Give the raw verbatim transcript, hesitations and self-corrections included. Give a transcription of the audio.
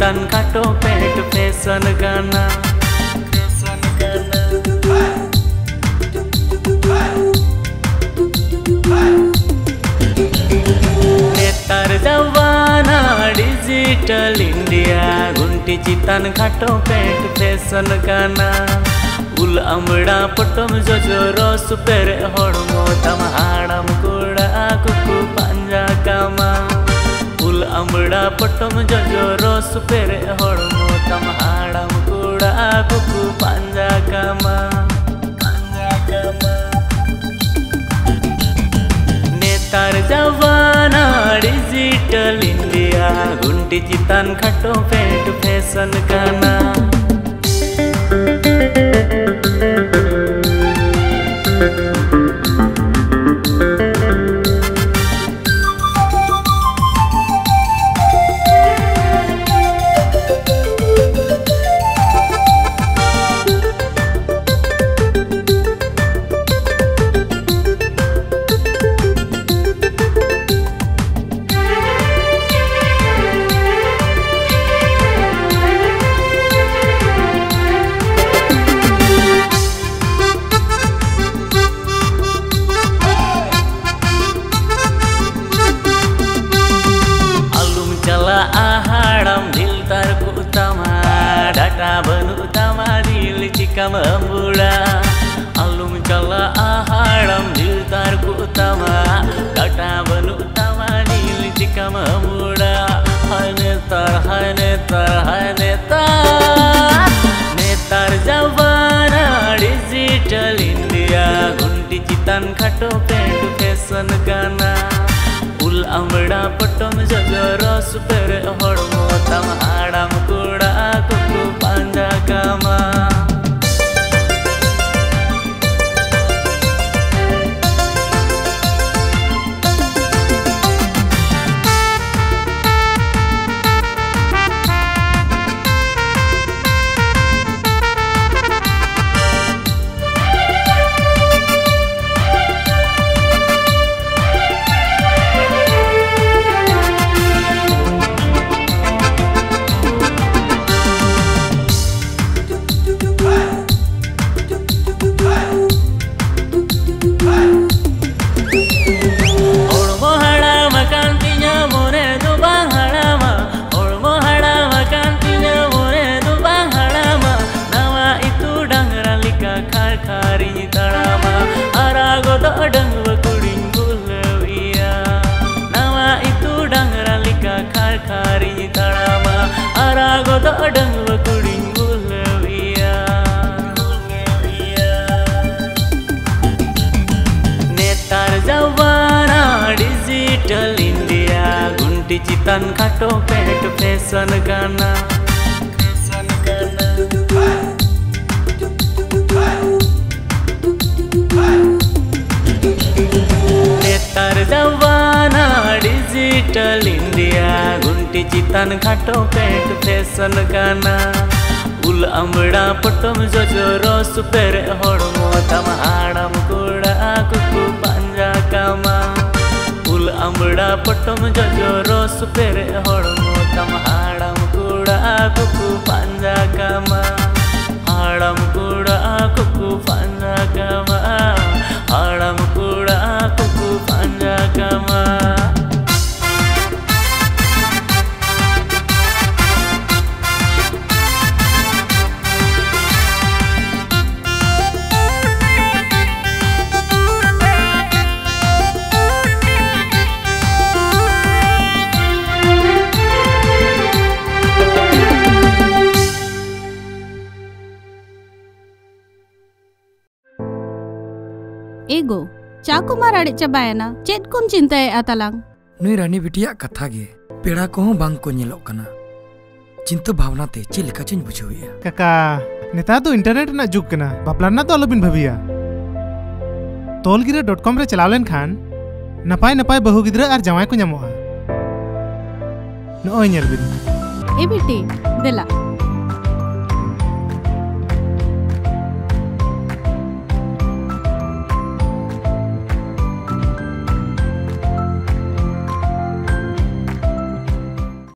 ᱪᱮᱛᱟᱱ ᱠᱷᱟᱴᱚ pant fashion ᱠᱟᱱᱟ᱾ ᱱᱮᱛᱟᱨ ᱡᱟᱣᱟᱱᱟ ᱰᱤᱡᱤᱴᱟᱞ ᱤᱱᱰᱤᱭᱟ, ᱜᱷᱩᱱᱴᱤ ᱪᱮᱛᱟᱱ ᱠᱷᱟᱴᱚ ᱯᱮᱱᱴ ᱯᱷᱮᱥᱚᱱ ᱠᱟᱱᱟ᱾ ᱩᱞ ᱟᱢᱲᱟ ᱯᱚᱴᱚᱢ ᱡᱚᱡᱚ ᱨᱚᱥ ᱯᱮᱨᱮᱡ, ᱦᱚᱲᱢᱚ ᱛᱟᱢ ᱦᱟᱲᱟᱢ ᱠᱚᱲᱟ ᱠᱚᱠᱚ ᱯᱟᱸᱡᱟ ᱠᱟᱢᱟ᱾ ᱩᱞ ᱟᱢᱲᱟ ᱯᱚᱴᱚᱢ ᱡᱚᱡᱚ ᱨᱚᱥ ᱯᱮᱨᱮᱡ, ᱦᱚᱲᱢᱚ ᱛᱟᱢ ᱦᱟᱲᱟᱢ ᱠᱚᱲᱟ ᱠᱚᱠᱚ ᱯᱟᱸᱡᱟ ᱠᱟᱢᱟ᱾ ᱱᱮᱛᱟᱨ ᱡᱟᱣᱟᱱᱟ ᱰᱤᱡᱤᱴᱟᱞ ᱤᱱᱰᱤᱭᱟ, ᱜᱷᱩᱱᱴᱤ ᱪᱮᱛᱟᱱ ᱠᱷᱟᱴᱚ ᱯᱮᱱᱴ ᱯᱷᱮᱥᱚᱱ ᱠᱟᱱᱟ᱾ ᱟᱞᱚᱢ ᱪᱟᱞᱟᱜᱼᱟ ᱦᱟᱲᱟᱢ, ᱰᱷᱤᱞ ᱛᱟᱨ ᱠᱚ ᱛᱟᱢᱟ, ᱰᱟᱴᱟ ᱵᱟᱹᱱᱩᱜ ᱛᱟᱢᱟ, ᱰᱷᱤᱞ ᱪᱤᱠᱟᱢ ᱟᱹᱢᱵᱩᱲᱟ? ᱟᱞᱚᱢ ᱪᱟᱞᱟᱜᱼᱟ ᱦᱟᱲᱟᱢ, ᱰᱷᱤᱞ ᱛᱟᱨ ᱠᱚ ᱛᱟᱢᱟ, ᱰᱟᱴᱟ ᱵᱟᱹᱱᱩᱜ ᱛᱟᱢᱟ, ᱰᱷᱤᱞ ᱪᱤᱠᱟᱢ ᱟᱹᱢᱵᱩᱲᱟ? ᱦᱟᱭ ᱱᱮᱛᱟᱨ, ᱦᱟᱭ ᱱᱮᱛᱟᱨ, ᱦᱟᱭ ᱱᱮᱛᱟᱨ, ᱱᱮᱛᱟᱨ ᱡᱟᱣᱟᱱᱟ ᱰᱤᱡᱤᱴᱟᱞ ᱤᱱᱰᱤᱭᱟ, ᱜᱷᱩᱱᱴᱤ ᱪᱮᱛᱟᱱ ᱠᱷᱟᱴᱚ ᱯᱮᱱᱴ ᱯᱷᱮᱥᱚᱱ ᱠᱟᱱᱟ᱾ ᱩᱞ ᱟᱢᱲᱟ ᱯᱚᱴᱚᱢ ᱡᱚᱡᱚ ᱨᱚᱥ ᱯᱮᱨᱮᱡ, ᱦᱚᱲᱢᱚ ᱛᱟᱢ ᱦᱟᱲᱟᱢ ᱠᱚᱲᱟ ᱠᱚᱠᱚ ᱯᱟᱸᱡᱟ ᱠᱟᱢᱟ᱾ ᱠᱷᱟᱨᱤᱧ ᱛᱟᱲᱟᱢᱟ, ᱦᱟᱨᱟ ᱜᱚᱫᱚᱜ ᱰᱟᱺᱜᱩᱣᱟᱹ ᱠᱩᱲᱤᱧ ᱵᱩᱞᱟᱹᱣ ᱮᱭᱟ᱾ ᱱᱟᱣᱟ ᱤᱛᱩ ᱰᱟᱝᱨᱟ ᱞᱮᱠᱟ ᱠᱷᱟᱨ ᱠᱷᱟᱨᱤᱧ ᱛᱟᱲᱟᱢᱟ, ᱦᱟᱨᱟ ᱜᱚᱫᱚᱜ ᱰᱟᱺᱜᱩᱣᱟᱹ ᱠᱩᱲᱤᱧ ᱵᱩᱞᱟᱹᱣ ᱮᱭᱟ᱾ ᱱᱮᱛᱟᱨ ᱡᱟᱣᱟᱱᱟ digital India, ᱜᱩᱱᱴᱤ ᱪᱮᱛᱟᱱ ᱠᱷᱟᱴᱚ ᱯᱮᱱᱴ fashion ᱠᱟᱱᱟ᱾ ᱱᱮᱛᱟᱨ ᱡᱟᱣᱟᱱᱟ digital India, ᱜᱩᱱᱴᱤ ᱪᱮᱛᱟᱱ ᱠᱷᱟᱴᱚ ᱯᱮᱱᱴ fashion ᱠᱟᱱᱟ᱾ ᱩᱞ ᱟᱢᱲᱟ ᱯᱚᱴᱚᱢ ᱡᱚᱡᱚ ᱨᱚᱥ ᱯᱮᱨᱮᱡ ᱦᱚᱲᱢᱚ ᱛᱟᱢ, ᱦᱟᱲᱟᱢ ᱠᱚᱲᱟ ᱠᱚᱠᱚ ᱯᱟᱸᱡᱟ ᱠᱟᱢᱟ᱾ ᱩᱞ ᱟᱢᱲᱟ ᱯᱚᱴᱚᱢ ᱡᱚᱡᱚ ᱨᱚᱥ ᱯᱮᱨᱮᱡ ᱦᱚᱲᱢᱚ ᱛᱟᱢ, ᱦᱟᱲᱟᱢ ᱠᱚᱲᱟ ᱠᱚᱠᱚ ᱯᱟᱸᱡᱟ ᱠᱟᱢᱟ᱾ ᱦᱟᱲᱟᱢ ᱠᱚᱲᱟ ᱠᱚᱠᱚ ᱯᱟᱸᱡᱟ ᱠᱟᱢᱟ, ᱦᱟᱲᱟᱢ ᱠᱚᱲᱟ ᱠᱚᱠᱚ ᱯᱟᱸᱡᱟ ᱠᱟᱢᱟ᱾ ᱮ ᱜᱳ, ᱪᱟ ᱠᱚᱢᱟ ᱨᱟᱲᱮᱡ ᱪᱟᱵᱟᱭᱮᱱᱟ, ᱪᱮᱫ ᱠᱚᱢ ᱪᱤᱱᱛᱟᱹᱭᱮᱫᱼᱟ ᱛᱟᱞᱟᱝ? ᱱᱩᱭ ᱨᱟᱱᱤ ᱵᱤᱴᱤᱭᱟᱜ ᱠᱟᱛᱷᱟ ᱜᱮ, ᱯᱮᱲᱟ ᱠᱚᱦᱚᱸ ᱵᱟᱝ ᱠᱚ ᱧᱮᱞᱚᱜ ᱠᱟᱱᱟ᱾ ᱪᱤᱱᱛᱟᱹ ᱵᱷᱟᱵᱽᱱᱟ ᱛᱮ ᱪᱮᱫ ᱞᱮᱠᱟ ᱪᱚᱧ ᱵᱩᱡᱷᱟᱹᱣᱮᱫᱼᱟ᱾ ᱠᱟᱠᱟ, ᱱᱮᱛᱟᱨ ᱫᱚ internet ᱨᱮᱱᱟᱜ ᱡᱩᱜᱽ ᱠᱟᱱᱟ, ᱵᱟᱯᱞᱟ ᱨᱮᱱᱟᱜ ᱫᱚ ᱟᱞᱚᱵᱤᱱ ᱵᱷᱟᱹᱵᱤᱭᱟ᱾ ᱛᱚᱞᱜᱤᱨᱟᱹ dot com ᱨᱮ ᱪᱟᱞᱟᱣ ᱞᱮᱱᱠᱷᱟᱱ ᱱᱟᱯᱟᱭ ᱱᱟᱯᱟᱭ ᱵᱟᱹᱦᱩ ᱜᱤᱫᱽᱨᱟᱹ ᱟᱨ ᱡᱟᱶᱟᱭ ᱠᱚ ᱧᱟᱢᱚᱜᱼᱟ᱾ ᱱᱚᱜᱼᱚᱭ ᱧᱮᱞ ᱵᱤᱱ᱾ ᱮ ᱵᱤᱴᱤ, ᱫᱮᱞᱟ᱾